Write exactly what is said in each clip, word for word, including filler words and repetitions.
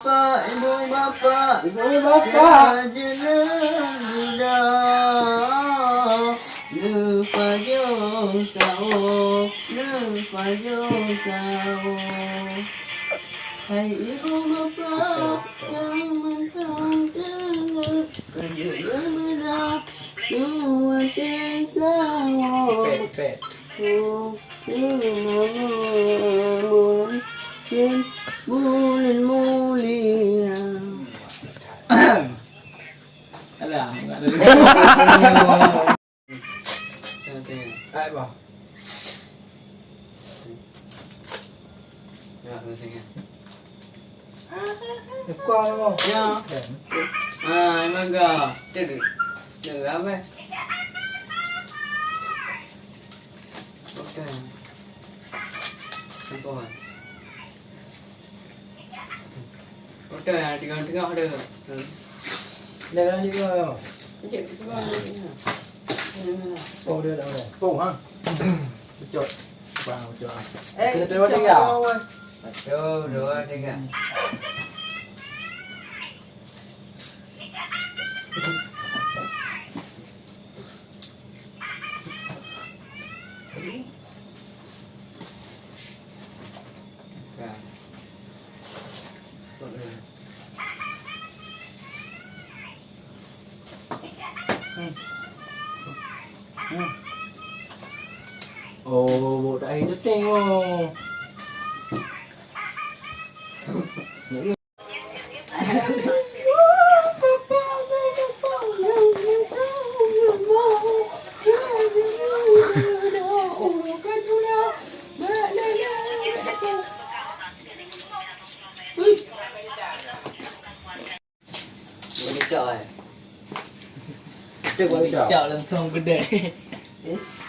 Ibu bapak, ibu bapak, jeuneuk muda, neupajoh sawoe, neupajoh sawoe. Hai ibu bapak nyang mantong deungoe, jeuneuk muda, neupajoh sawoe. Buleuen mulia. Alah, enggak ada. Hai, bah. Ya, saya. Bukan, bah. Ya. Ah, emang enggak. Jadi, enggak apa? Oke. Tempoh. Oke, yang tengah-tengah ada. Dah, dah, dah, dah. Cek, tengah, tengah. Oh, dah, dah, dah. Oh, ha. Pecot. Bang, pecot. Eh, kita dua, tiga. Satu, dua, tiga. Oh, bôk tahi teuting, oh. Boleh cak, eh. Cak boleh cak. Cak langsung gede. Yes.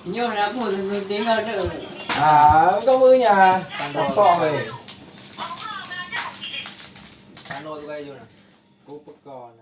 Nyoh dah pun langsung tinggal tu. Ah, kau punya. Tangkap kau, eh. Tano tu kayu na. Ku pekon.